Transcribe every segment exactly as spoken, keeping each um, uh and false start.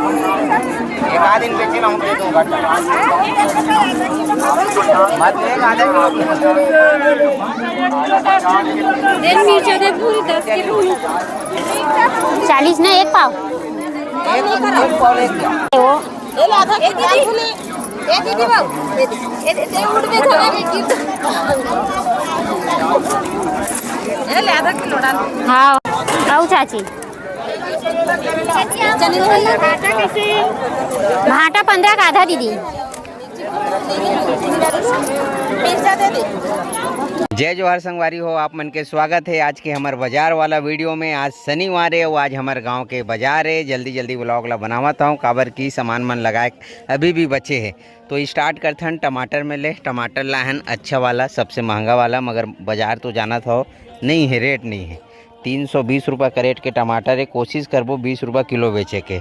एक आध दिन बेचे ना, हम दे दूंगा। मत ले, आधे किलो। दे मिर्चा दे पूरी दस किलो। चालीस ना एक पाव। एक, एक पाव ले लिया। वो ए दीदी, ए दीदी बाबू, ए दीदी, ए उठ के थोड़ा भी गिर। ए ले आधा किलो डाल। हाँ, आओ चाची। भाटा पंद्रह का आधा दीदी। जय जोहार संगवारी हो, आप मन के स्वागत है आज के हमर बाजार वाला वीडियो में। आज शनिवार है और आज हमर गांव के बाजार है। जल्दी जल्दी व्लॉग ला बनावत हूँ, काबर की सामान मन लगाए अभी भी बचे है। तो स्टार्ट करथन टमाटर में ले। टमाटर लाहन अच्छा वाला, सबसे महंगा वाला, मगर बाजार तो जानत हो नहीं है, रेट नहीं है। तीन सौ बीस रुपया कैरेट के टमाटर है, कोशिश करबो बीस रुपया किलो बेचे के।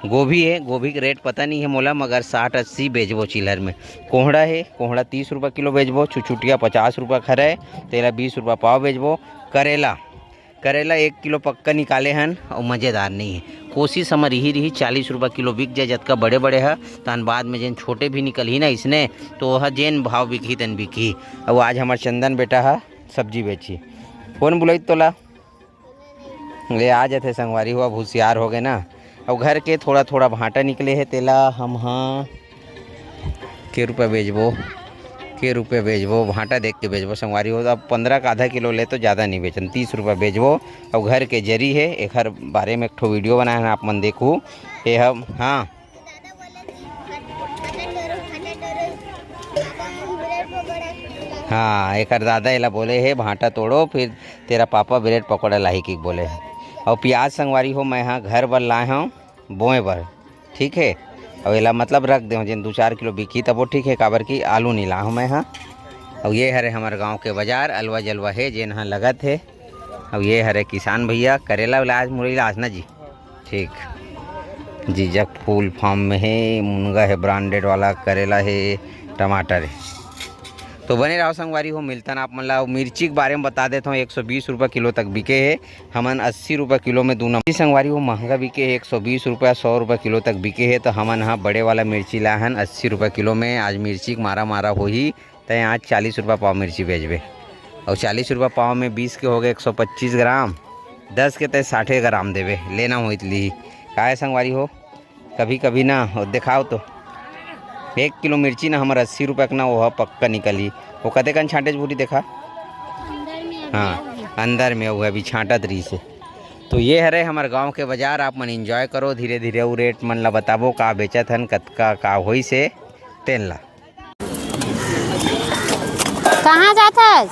गोभी है, गोभी के रेट पता नहीं है मोला, मगर साठ अस्सी बेचबो चिल्हर में। कोहड़ा है, कोहड़ा तीस रुपया किलो बेचबो। चुचुटिया पचास रुपया खरा है, तेला बीस रुपया पाव बेचबो। करेला, करेला एक किलो पक्का निकाले हन, अउ मजेदार नहीं है। कोशिश हमर यही रही, चालीस रुपया किलो बिक जाए, जतका बड़े बड़े ह, तहन बाद में जेन छोटे भी निकलही ना इसने, तो वह जेन भाव बिकही तेन बिकही। अउ आज हमर चंदन बेटा ह सब्जी बेची। कौन बुलाई तोला? ले आ जाथे संगवारी हो, अब हुसियार हो गए ना। अउ घर के थोड़ा थोड़ा भांटा निकले हे, तेला हम हा के रुपया बेचबो, के रुपया बेचबो, भांटा देख के बेचबो संगवारी हो। अब पंद्रह का आधा किलो ले तो ज़्यादा नहीं बेचन, तीस रुपया बेचबो। अउ घर के जरी हे, एखर बारे में एक ठो वीडियो बनाए हन, आप मन देखू। ये हम, हाँ। हाँ, एकर दादा एला बोले हे, "भांटा तोड़ो, फिर तेरा पापा ब्रेड पकौड़ा लाही," कि बोले हे। अउ प्याज संगवारी हो, मैं हा घर बर लाए हूँ बोए बर, ठीक है। अउ एला मतलब रख दे, जेन दू चार किलो बिकही तब वो ठीक है, काबर कि आलू नहीं लाए हूँ मैं हा। अउ ये हरे हमर गांव के बाजार, अलवा जलवा है, जेन हा लगत है। अउ ये हरे किसान भैया, करेला उला आज मुरई लास ना जी। ठीक। जीजक फूल फार्म में हे, मुनगा हे, ब्रांडेड वाला करेला हे, टमाटर हे। तो बने रहो संगवारी हो, मिलतन आप मन ला। अउ मिर्ची के बारे में बता देत हूँ, एक सौ बीस रुपया किलो तक बिके हे। हमन अस्सी रुपया किलो में दू नंबर। संगवारी हो, महंगा बिके हे, एक सौ बीस रुपया, सौ रुपया किलो तक बिके हे। तो हमन हा बड़े वाला मिर्ची लाहन अस्सी रुपया किलो में। आज मिर्ची के मारा मारा होही। तैं आज चालीस रुपया पाव मिर्ची बेचबे, अउ चालीस रुपया पाव में बीस के हो गए एक सौ पच्चीस ग्राम, दस के तैं साठे ग्राम देबे, लेना होई त लीही। काहे संगवारी हो, कभी कभी ना हो, देखाओ तो, एक किलो मिर्ची ना हमर अस्सी रुपया के ना, वो पक्का निकलही। वो कते कन छांटेच भूरी देखा, हाँ, अंदर में वो अभी छांटत रही से। तो ये हरे हमर गांव के बाजार, आप मन एंजॉय करो धीरे धीरे, वो रेट मन ला बताबो, का बेचत हन, कतका का होइस हे, तेन ला। कहाँ जात हस?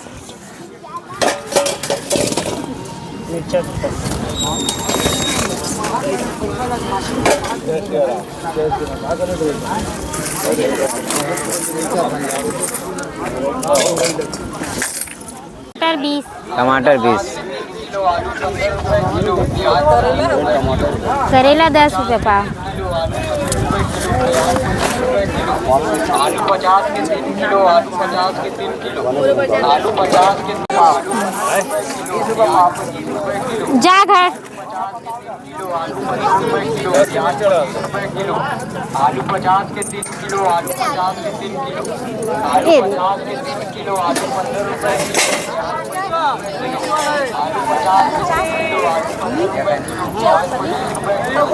टमाटर बीस। टमाटर बीस। करेला दस रुपये पाव। आलू पचास के तीन किलो, आलू पचास के तीन किलो, आलू पचास के तीन किलो। जा घर। किलो, आलू पचास रुपए किलो, प्याज चालीस रुपए किलो, आलू पचास के तीन किलो, आलू पचास के तीन किलो, आलू ए। पचास के तीन किलो, आलू पन्द्रह रुपए किलो, आलू पचास के तीन किलो, आलू पन्द्रह रुपए किलो, आलू पच्चीस रुपए किलो।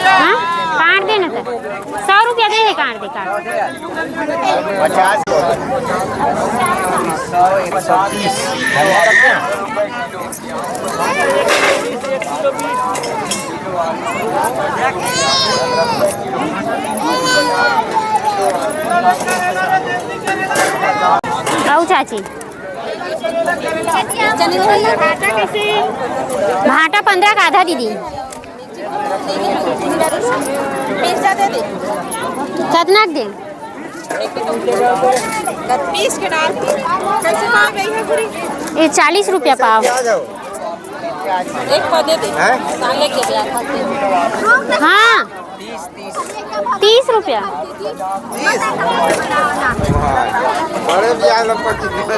हाँ? काट देना था। सौ रुपया दे हे, काट दे, काट। पचास। सौ, एक सौ तीस। आओ चाची। भाटा पंद्रह का आधा दीदी। मिर्चा दे दे। कतना के दे? बीस के डाल। कैसे पाव गई है पूरी? ये चालीस रुपया पाव। एक पाव दे दे। हैं? साले के दे। हाँ। तीस रुपया। बड़े प्याज लगभग कितने?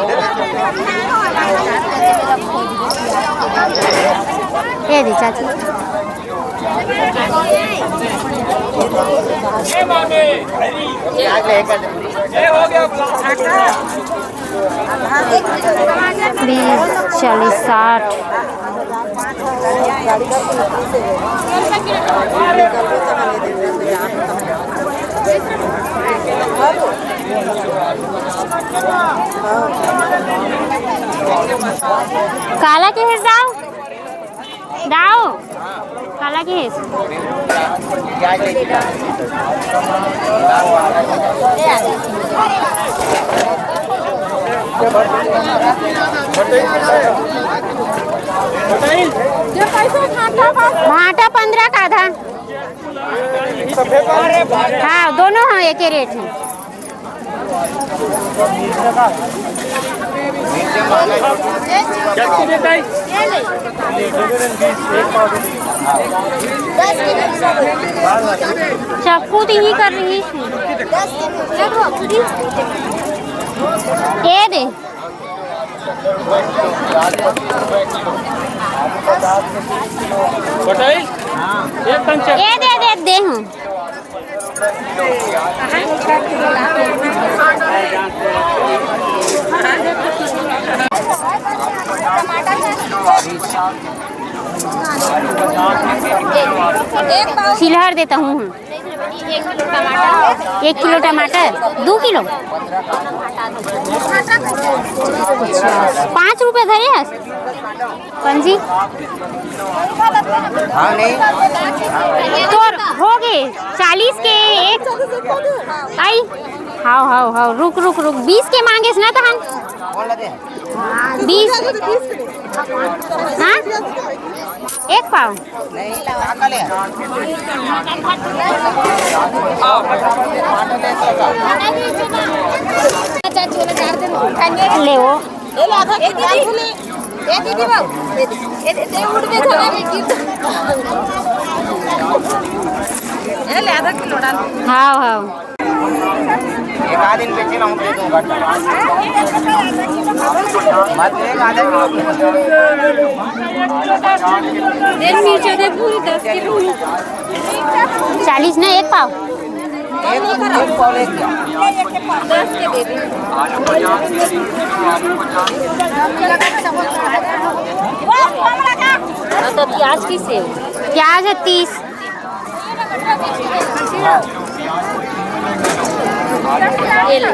दे दी चाची। बीस, चालीस, साठ। काला के हे दाऊ? दाऊ, काला के हे? भांटा पंद्रह का आधा। हाँ, दोनों हाँ एक ही रेट है। चक्कू तो यही कर रही है। ये दे। बटाई? एक पंच। ये दे, दे, दे हूँ। सिलहर देता हूँ। एक किलो टमाटर, दो किलो। अच्छा, पाँच रुपया धरे हस पंजी। हाँ, नहीं। तोर हो गे चालीस के एक। आई। हाव, हाव, हाव, रुक, रुक, रुक, बीस के मांगेस ना तहन। कौन लगे? बीस। हाँ, एक पाव। ले वो। ए दीदी, ए दीदी बाबू, ए दीदी, ए दीदी, उठ बे थोड़ा, गिर। ए ले आधा किलो डाल। हाँ, हाँ। एक आध दिन बेचे ना, हम दे दूंगा। मत एक आधा किलो। देख नीचे देख, पूरी दस किलो। चालीस ना एक पाव। एक, एक पाव ले लिया। दस के दे दे। हाँ, तो प्याज किस है? प्याज है तीस। ये ले।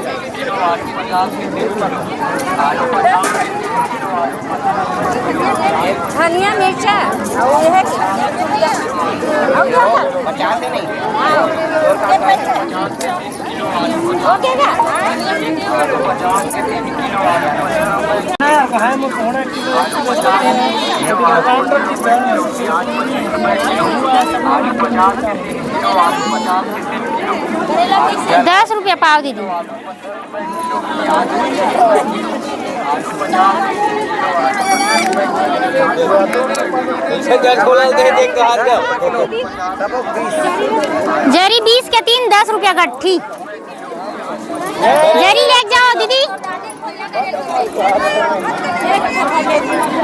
धनिया, मिर्चा, और ये है कि? और ये है? हाँ। ओके का? दस रुपया पाव दीदी। जरी बीस के तीन, दस रुपया गट्ठी। जरी लेके जाओ दीदी,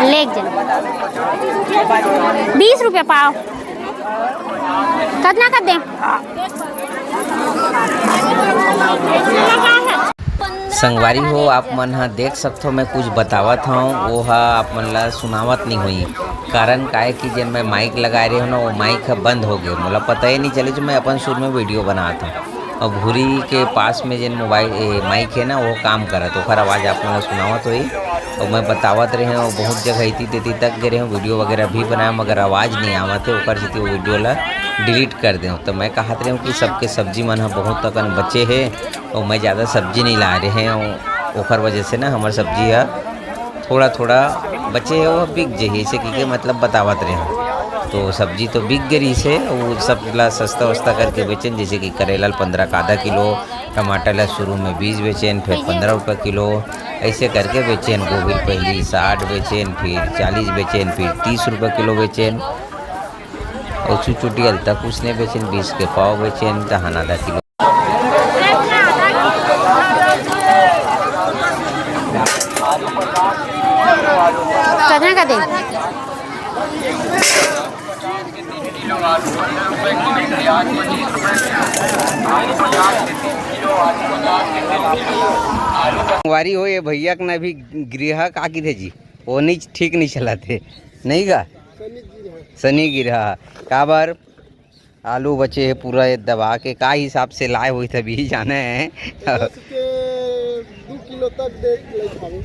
लेके जाओ। बीस रुपया पाव। कतना कर दे? संगवारी हो, आप मन ह देख सकथो, मैं कुछ बतावत हव, वो ह आप मन ला सुनावत नहीं होई। कारण काहे कि जेन मैं माइक लगाए रहे हो ना, वो माइक ह बंद हो गए, मोला पता ही नहीं चले जो मैं अपन सुर में वीडियो बनात हव। और भूरी के पास में जेन मोबाइल, ए, माइक है ना, वो काम करत, ओखर आवाज़ आप मन ला सुनावत होई। और मैं बतावत रहे हूँ, बहुत जगह इति तेती तक गए रहे हूँ, वीडियो वगैरह भी बनाया, मगर आवाज़ नहीं आवत है, ओकर सेती वो वीडियो ला डिलीट कर दे हूँ। तो मैं कहत रहे हूँ कि सबके सब्जी मन ह बहुत अकन बचे है, और मैं ज़्यादा सब्जी नहीं ला रहे हूँ, ओकर वजह से ना हमार सब्जी ह थोड़ा थोड़ा बचे हे, वो बिक जही, ऐसे कहिके मतलब बतावत रहे हूँ। तो सब्जी तो बिक गे रहिस हे, वो सब ला सस्ता वस्ता करके बेचेन, जैसे कि करेला ल पंद्रह का आधा किलो, टमाटर ला शुरू में बीस बेचेन, फिर पंद्रह रुपये किलो, ऐसे करके बेचेन। गोभी ल पहली साठ बेचेन, फिर चालीस बेचेन, फिर तीस रुपये किलो बेचेन। और चुचुटी अल तक उसने बेचेन, बीस के पाव बेचेन, तहन आधा किलो। कतना का दे? संगवारी हो, ये भैया के ना भी गृह का गिरे जी, वो नहीं, ठीक नहीं चलत हे, नहीं गा? शनि गिरहा। काबर? आलू बचे हे पूरा ये दबा के, का हिसाब से लाए होही तभी जाने हे। दस के दू किलो तक दे ले पाबो।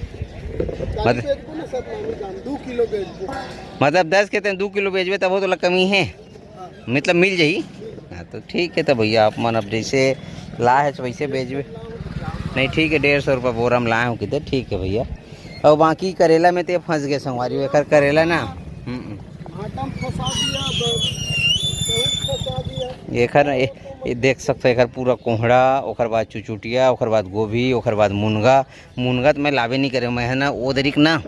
काली मतलब बेचबो ना सतनामी दाम, दू किलो बेचबो। मतलब दस के तें दू किलो बेचबे तब वो तो कमी हे, हाँ। मतलब मिल जाही। हाँ, तो ठीक है, तो भैया आप मन अब जैसे ला है वैसे बेचबे। नहीं, ठीक है, डेढ़ सौ रुपये बोरा में लाए हूँ किधर, ठीक है भैया। और बाकी करेला में तो ये फंस गए संगवारी, एकर करेला ना, हम्म। भाटा में फंसा दिया, ब-, बहुत फंसा दिया। एकर ए, ए देख सकते हो, एकर पूरा कोहड़ा, ओकर बाद चुचुटिया, ओकर बाद गोभी, ओकर बाद मुनगा। मुनगा तो मैं लाबे नहीं करे, मैं है ना वो दरिक ना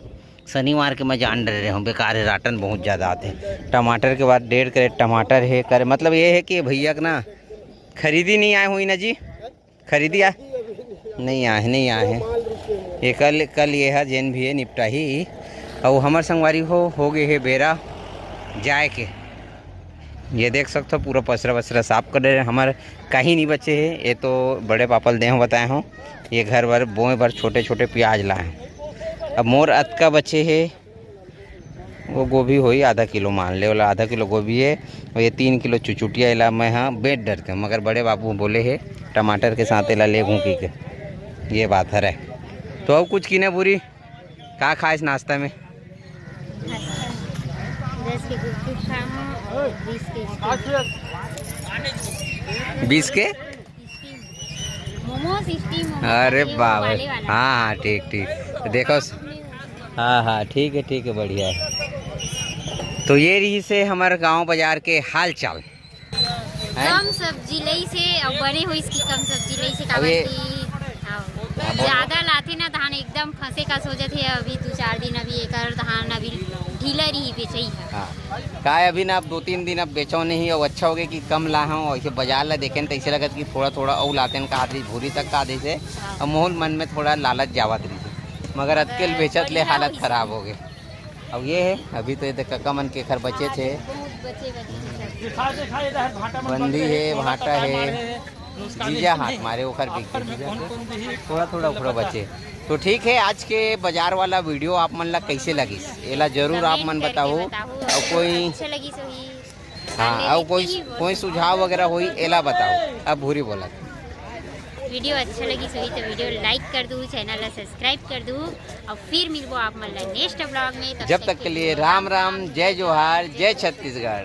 शनिवार के मैं जान डरे हूँ, बेकार है, राटन बहुत ज़्यादा आते। टमाटर के बाद डेढ़ कैरेट टमाटर है करे, मतलब ये है कि भैया के ना खरीदी नहीं आए हुई ना जी, खरीदी आ नहीं आए, नहीं आए हैं। ये कल, कल ये है जेन भी है निपटाही। और हमार संगवारी हो, हो गए है बेरा जाए के। ये देख सकते हो पूरा पसरा वसरा साफ कर दे रहे, हमार कहीं नहीं बचे है। ये तो बड़े पापल देह बताए हो, ये घर बर बोए बर छोटे छोटे प्याज लाए। अब मोर अतका बचे है, वो गोभी होई आधा किलो, मान ले, वाला आधा किलो गोभी है। और ये तीन किलो चुचुटिया, एला मैं हाँ बेच डरते हूँ, मगर बड़े बाबू बोले है टमाटर के साथ एला ले घूँ की के, ये बात है रहे। तो अब कुछ किने पूरी का खाए नाश्ता में? दस के गुपचुप खाए हूँ और बीस के बीस के मोमोज, स्टीम मोमोज, अरे ये बाबा, वाले वाला। हाँ हाँ, ठीक ठीक। तो देखो स- हाँ हाँ, ठीक है ठीक है, बढ़िया है। तो ये रही से हमारे गांव बाजार के हाल चाल। हैं? कम सब्जी लई से, अब बने होइस कि कम सब्जी लई से, अब काबर ये कि, हाँ, हाँ, बोलो। ज्यादा लाथे ना, धान एकदम फंसे का सोचत हे। अभी दू चार दिन अभी एकर धान अभी ढीला रही, बेचई है। हाँ। काय अभी ना, अब दो तीन दिन अब बेचो नहीं, और अच्छा हो गया कि कम ला हूँ। ऐसे बाजार ला देखे न, तो ऐसे लगत कि थोड़ा थोड़ा और लाते न, कहा थी भूरी तक का दे से। हाँ। अब मोहन मन में थोड़ा लालच जावत रही, मगर अतकेल अ, बेचत ले बढ़िया हालत होइस। खराब हो गए। अब ये है, अभी तो ये देख कका मन के घर बचे थे, बहुत बचे, बचे हैं सब। बंदी है, भाटा है, जीजा हाथ मारे ओखर बिक गए, थोड़ा थोड़ा ओकरा बचे। तो ठीक है, आज के बाजार वाला वीडियो आप मन ला कैसे लगिस, एला जरूर आप मन बताओ। और कोई अच्छा लगिस होही, हाँ, और कोई कोई सुझाव वगैरह होई, एला बताओ। अब भूरी बोला। वीडियो अच्छा लगिस होही तो वीडियो लाइक कर दू, चैनल ला सब्सक्राइब कर दू, और फिर मिलबो आप मन ला नेक्स्ट ब्लॉग में। तब जब तक के लिए राम राम, जय जोहार, जय छत्तीसगढ़।